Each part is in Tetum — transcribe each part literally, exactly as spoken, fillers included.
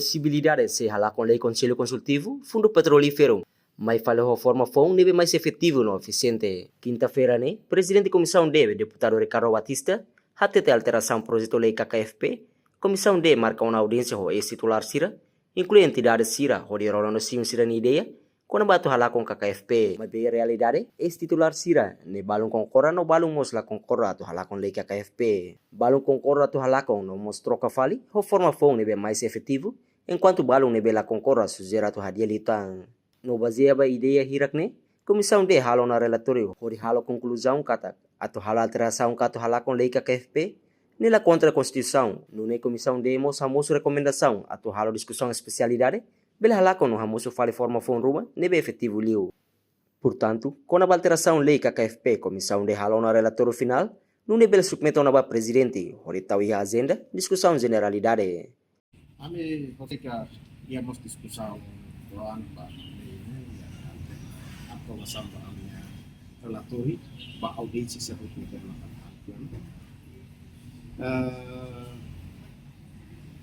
posibilidade sei halakon lei Konsellu Konsultivu Fundu Petrolíferu mai fali ho forma foun ne'ebé mais efetivu no efisiente. Kinta-feira ne'e, Prezidente Komisaun D, Deputadu Ricardo Batista, hatete alterasaun projetu lei K K F P, Komisaun D marka ona audiénsia ho eis-titulár sira, inklui entidade sira, hodi rona no simu sira-nia ideia kona-ba atu halakon K K F P. Maibé realidade, eis-titulár sira ne'e balun konkorda no balun mós la konkorda atu halakon lei K K F P. Balun konkorda atu halakon no mós troka fali ho forma foun ne'ebé mais efetivu, enkuantu balun ne'ebé la konkorda sujere atu hadi'a liután. No bazeia ba ideia hirak ne'e, Komisaun D halo ona relatóriu hodi halo konkluzaun katak atu halo alterasaun ka atu halakon lei K K F P ne'e la kontra Konstituisaun. Nune'e Komisaun D mós hamosu rekomendasaun atu halo diskusaun espesialidade, bele halakon no hamosu fali forma foun ruma ne'ebé efetivu liu. Portantu, kona-ba alterasaun lei K K F P, Komisaun D halo ona relatóriu finál, nune'e bele submete ona ba Prezidente, hodi tau iha ajenda diskusaun jeneralidade. Ami hotu ka iha mós diskusaun doan ba ami, ya, aprovasaun ba ami-nia relatóriu ba audiénsia sira hotu. Eh,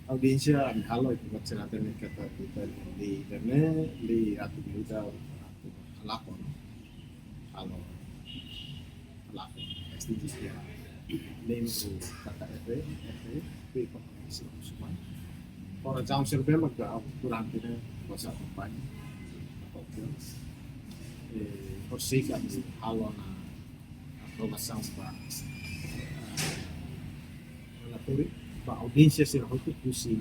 audiénsia ami halo itu buat cerita ni kata kita di dene di atu kita atu halakon. Halo halakon. Pasti dia membru kata F P, F P, P P, P P, semua. Ora jam serve maka durante ne'e kuasa kampanye. Eh, horisehik ami halo ona aprovasaun ba, eh, relatóriu ba audiénsia sira hotu husi,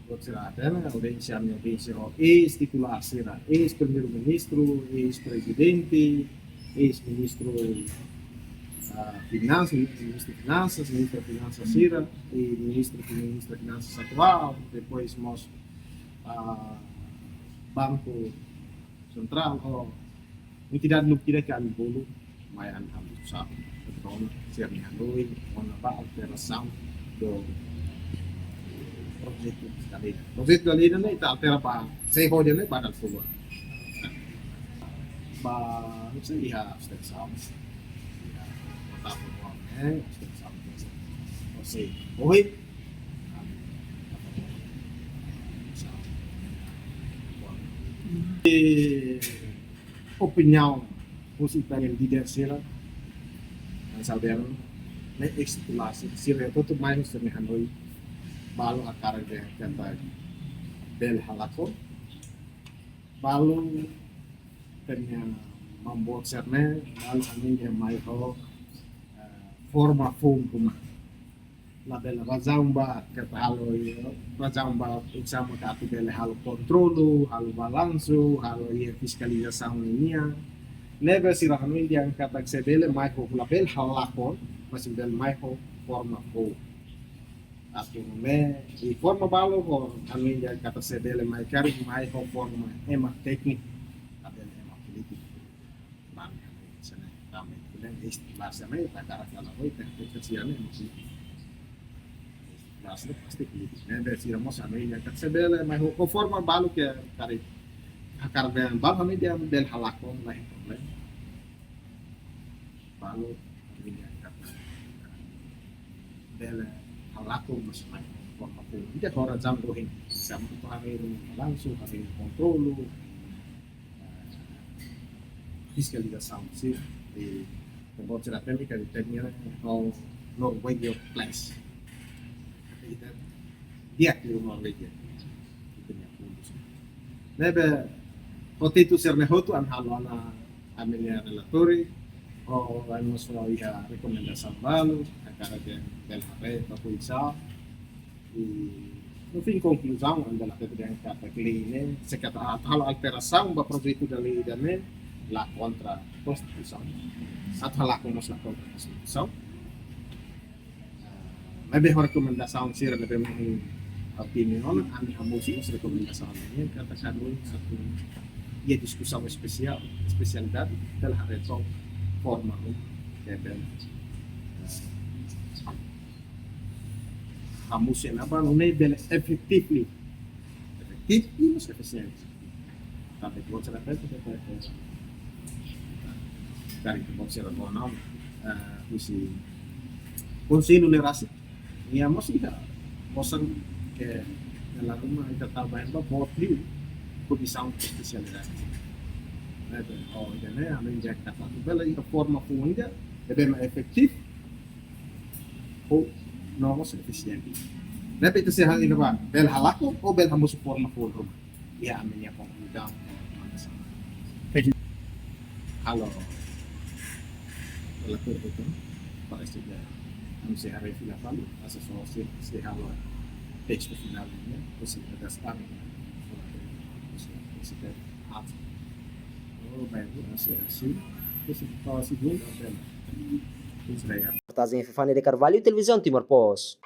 buat sira hatene, audiénsia, ami audiénsia ho eis-titulár sira, eis-primeiru-ministru, eis-prezidente, eis-ministru, ah, finansas, ministru finansas, ministra finansas sira, i ministru, ministra finansas atuál, depois mós, ah, Banku Sentrál, ho entidade lubuk ida ke ami bolu, mai ami halo diskusaun. Entaun, sira-nia hanoin kona-ba alterasaun do projetu da lei. Projetu da lei ne'e ita altera ba, sei hoja ne'e ba dal keluar. Ba, não sei, iha abstensaun. Iha votadu ba, eh, abstensaun. Não sei. Oi. E opiniaun husi ita-nia líder sira, Hansel Belo, ne'e eis-titulár sira, sira hotu mai husi nia hanoin, balu hakarak dehan katak bele halakon, balu ita-nia maun-boot sira-ne'e, balu hanoin dehan mai ho, eh, forma foun ruma. Labele razaun ba keta halo, razaun ba uza mak atu bele halo kontrolu, halo balansu, halo iha fiskalizasaun nian. Ne'ebé sira hanoin dehan katak se bele mai ho, labele halakon, mas bele mai ho forma foun. Atu nune'e, i forma balu ho hanoin dehan katak se bele mai karik mai ho forma ema tékniku, labele ema polítiku. Bang, sene, kami bilang, eh, bahasa mai, tak karak kalau boy, teh, teh, kesian, eh, mesti. Bahasa pasti polítiku. Ne'ebé sira mós hanoin dehan katak se bele mai ho, ho forma balu ke karik hakarak dehan balu hanoin dehan bele halakon, lain problema. Balu hanoin dehan katak bele halakon, mas mai ho forma balu. Ida hora jam dohin. Sama tu hari ini langsung, hari ini kontrolu, fiskalizasaun sira, i tempat cerita ini kan tekniknya ho Norwegia plus. Ita di'ak liu Norwegia. Ita-nia fundus. Ne'ebé, hotu-hotu sira-ne'e hotu ami halo ona ami-nia relatóriu, ho, ami mós halo iha rekomendasaun balu, hakarak dehan bele haree ba kuisa. I, no fim, konkluzaun, ami bele hatete dehan katak lei ne'e, se karik atu halo alterasaun ba projetu da lei ida-ne'e, la kontra Konstituisaun. Atu halakon mós la kontra Konstituisaun. Ah, maibé ho rekomendasaun sira ne'ebé mai opiniaun, ami hamosu mós rekomendasaun ne'e, katak atu iha diskusaun espesiál, espesialidade, bele haree took forma, ne'ebé, ah, hamosu iha ne'ebá, nune'e bele efetivu. Efetivu i mós efisiente. Tanba buat sira ne'e, dari buat sira ne'e, eh, husi Konsellu ne'e rasik. Nia mós iha osan ke Dala ruma ita tau ba ema boot liu, komisaun espesialidade. Ne'ebé, oh, ida-ne'e, ami injeta fali, bele ita forma foun ida, ne'ebé mak efetivu, ho no mós efisiente. Ne'ebé ita sei hanoin ida ba, bele halakon, ou bele hamosu forma foun ruma. Ya, ami-nia konkluzaun. Halo. Halo, tudo bem? Parece que vamos ser a refila fali, asa só se, se halo testu finál ne'e, posibilidade de estar, se, se tem algo. Oh, bem, assim, assim, esse fala segundo, bem. Isso daí. Reportajen Fefane de Carvalho, Televizaun Timor Post.